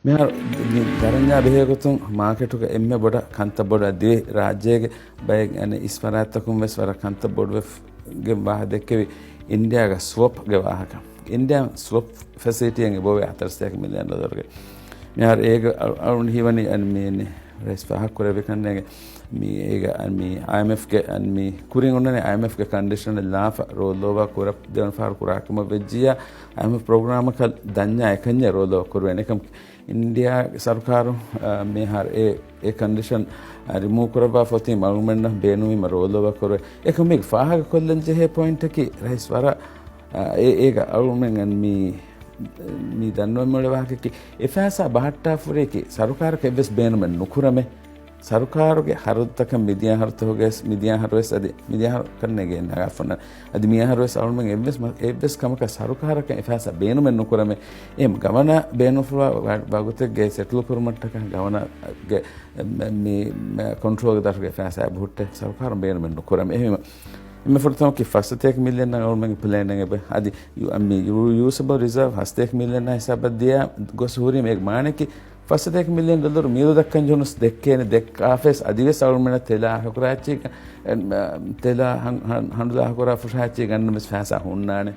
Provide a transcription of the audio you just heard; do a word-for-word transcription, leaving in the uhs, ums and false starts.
މިހާރު މި ދަރަންޏާ ބެހޭގޮތުން މާކެޓުގަ އެންމެ ބޮޑަށް ކަންތައް ބޮޑު ދިވެހި ރާއްޖޭގެ ބައެއް އަނެއް އިސް ފަރާތްތަކުން ވެސް ވަރަށް ކަންތައް ބޮޑުވެގެން ވާހަ ދެއްކެވި އިންޑިއާގެ ސްވޮޕްގެ ވާހަކަ. އިންޑިއާ ސްވޮޕް ފެސިލިޓީއެއް އެބައޮވޭ ހަތަރުސަތޭކަ މިލިއަން ޑޮލަރުގެ. މިހާރު އޭގެ އަޅު-، އަޅުން ހީވަނީ އަން މީނި ރައީސް ފާހަގަކުރެއްވި ކަންނޭގެ މީ އޭގެ އަން މީ އައިއެމްއެފްގެ އަން މީ ކުރިން އޮންނަނީ އައިއެމްއެފްގެ ކަންޑިޝަނަށް ލާފަ ރޯލް އޯވާ ކުރަ-، ދެވަނަ ފަހަރު ކުރާ ކަމަށް ވެއްޖިއްޔާ އައިއެމްއެފް ޕްރޮގްރާމަކަށް ދަންޏާ އެކަންޏެއް ރޯލް އޯވާ ކުރުވޭނެ. އެކަމް އިންޑިއާ ސަރުކާރު، އަ، މިހާރު އެ، އެ ކަންޑިޝަން، އަ، ރިމޫވް ކުރައްވާ ފޮތީ އަޅުގަނޑުމެންނަށް ބޭނުމީމަ ރޯލް އޯވާ ކުރުވޭ. އެކަމް މީގެ ފާހަގަކޮށްލަން ޖެހޭ ޕޮއިންޓަކީ ރައީސް ވަރަށް، އަ، އެ-، އޭގަ އަޅުގަނޑުމެން މީ، މީ ދަންނަވަން އުޅޭ ވާހަކައަކީ އެ ފައިސާ ބަހައްޓާފަ ހުރިއަކީ ސަރުކާރަކަށް އެއްވެސް ބޭނުމެއް ނުކުރަމޭ. ސަރުކާރުގެ ހަރަދުތަކަށް މިދިޔަ އަހަރުތަކުގެ މިދިޔަ އަހަރުވެސް އަދި މިދިޔަ އަހަރު ކަންނޭގެ ނަގާފަންނަ. އަދި މި އަހަރުވެސް އަޅުމެން އެއްވެސް މަ-، އެއްވެސް ކަމަކަށް ސަރުކާރަކަށް އެ ފައިސާ ބޭނުމެއް ނުކުރަމޭ. އެހެން ގަވަނާ ބޭނުންފުޅުވާ ވަ-، ވަގުތެއްގެ ސެޓްލް ކުރުމަށްޓަކާ ގަވަނާގެ މި، މި ކޮންޓްރޯލްގެ ދަށުގެ ފައިސާ ބުހުއްޓެ ސަރުކާރުން ބޭނުމެއް ނުކުރަމޭ. އެހެން އެންމެ ފުރަތަމަކީ ފަސްސަތޭކަ މިލިއަން އަޅުމެންގެ ޕްލޭނެއް އެބަ. އަދި ޔޫ-، މި ޔޫ-، ޔޫސަބަލް ރިޒާވް ފަސްސަތޭކަ މިލިއަން ހިސާބަށް ދިޔަ ގޮސް ހުރީމަ އޭގެ މާނައަކީ ފަސްސަތޭކަ މިލިއަން ޑޮލަރު މިއަދު ދައްކަން ޖެހުނަސް ދެއްކޭނެ، ދެއްކާފަވެސް އަދިވެސް އަޅުމެންނަށް ތެލާ އަހަކުރާ އެއްޗެއް، ތެލާ ހަން-، ހަން-، ހަނޑުލާ އަހަކުރާ ފުށާ އެއްޗެއް ގަންނަން ވެސް ފައިސާ ހުންނާނެ.